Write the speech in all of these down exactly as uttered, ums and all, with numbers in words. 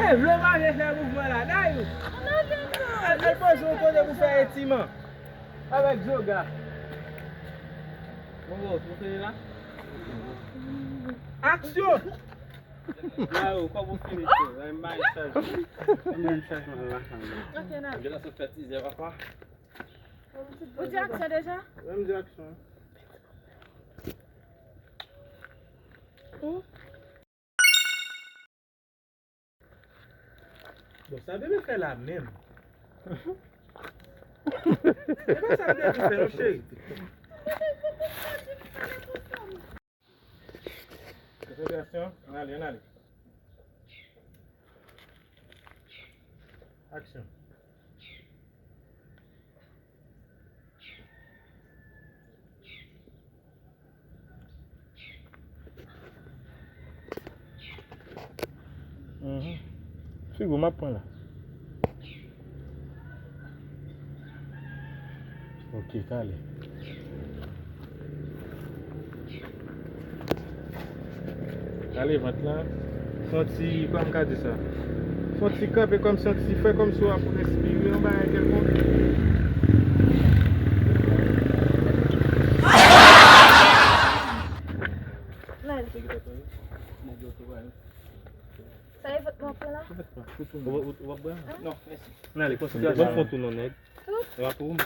Vle mache fè mouvman la, Dayou. Al, al poze yon kote pou fè etiman. Avèk Zoga. Bon, bon, pou fini la. Aksyon! Dayou, kòman w fini, tchè? Mwen, m bay chaj. Mwen, m bay chaj, mwen, la. Ok, n ale. Depi la, sa fè tizè, papa. Ou di aksyon deja? Mwen, m di aksyon. Bon, sa bebe fè la menm? E pa sa bebe fè non, cheri. Konsantrasyon, ann ale, ann ale. Aksyon. Mhm. Figo m ap pran la. Ok, kale. Kale vant lan. Fè yon ti, kòman m ka di sa? Fè yon ti kanpe kòmsi yon ti, fè kòmsi w ap respire yon bagay kèlkonk. Sa e vant mwen pran la? Ou, ou, ou ap bwè? Non, mèsi. N ale, konsantrasyon. Ban m fè yon tou non, nèg. Ou ap ou, m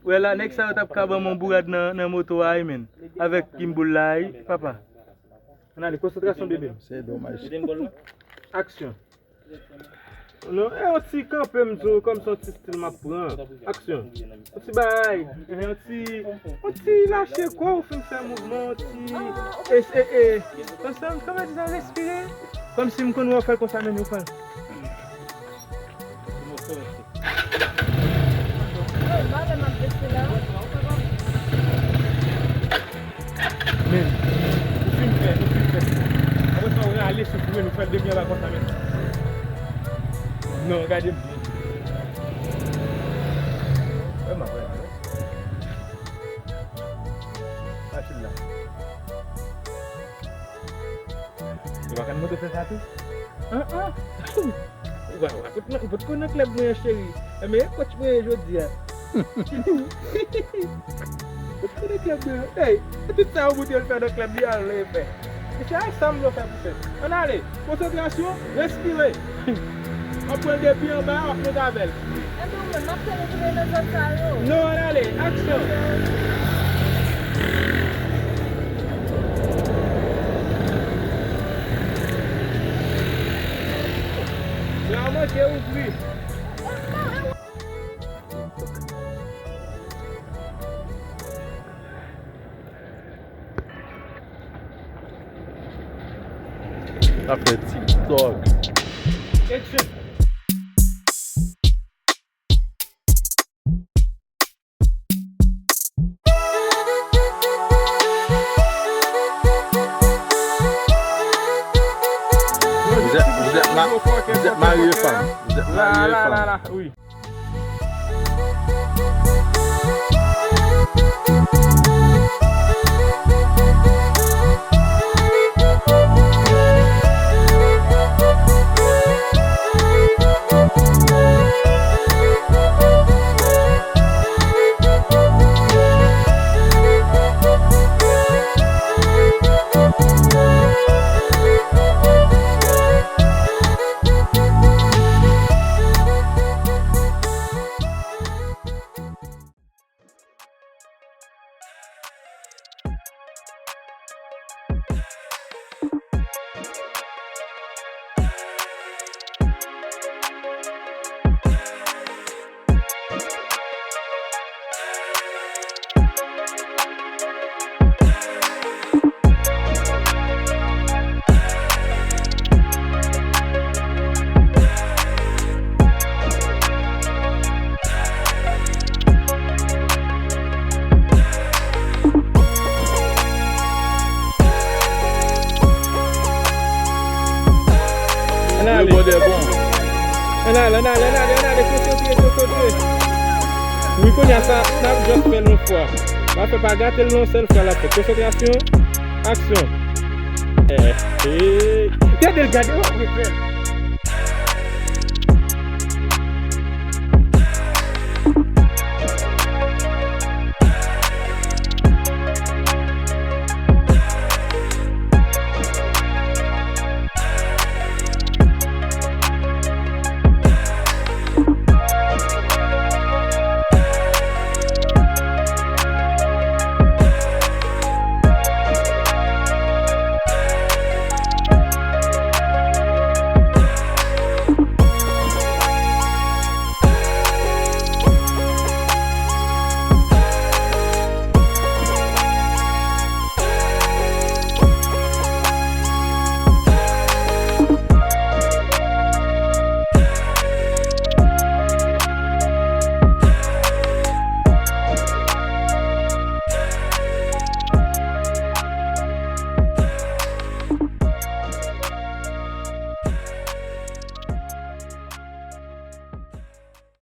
Wè la, nèg sa yo t ap ka ban m yon bourad nan, nan moto a, wi, menn. Avèk gimboul la, wi, papa. Ann ale, konsantrasyon, bebe m. Se domaj. Aksyon. Non, e yon ti kanpe m di w, kòmsi yon ti stil m ap pran. Aksyon. Yon ti bagay. Yon ti, yon ti lache kò w, fin fè mouvman, yon ti, e, e, e, kòmsi, kòman di sa, respire. Kòmsi m konn wè w fè l konsa, menn, ou fè l. Men, nou fin fè, nou fin fè. Apre sa, w rale souf ou, nou fè l depi anba konsa, men. Non, gade m. Wè, m ap wè la, wè. Machin la. Ou pa konn moto fè sa tou? An, an. Ou pa, ou pa, ou pa t konn nan klèb mwen an, cheri. Enben, e kòtch mwen ye jodi a. Ou pa t konn nan klèb mwen an. Ey, e tout sa ou montre l fè nan klèb li a, l fè. Mesye, a sa m vle w fè pou fè. Ann ale. Konsantrasyon, respire. W ap pran l depi anba, w ap monte avè l. Epi ou menm, m ap fè nou tounen nan zòn sa yo. Non, ann ale. Aksyon. Bra manke ouvri. Afè TikTok. Action. Vous êtes, vous êtes ma-, vous êtes mari et femme. Vous êtes mari et femme. Oui. Ann ale. Ann ale, ann ale, ann ale, ann ale, konsantre, konsantre. Wi, kounye a sa, n ap just fè l yon fwa. Pa fè, pa gate l yon sèl fwa l ap fèt. Konsantrasyon, aksyon. Eh, eh. Gade l, gade, w ap refè l.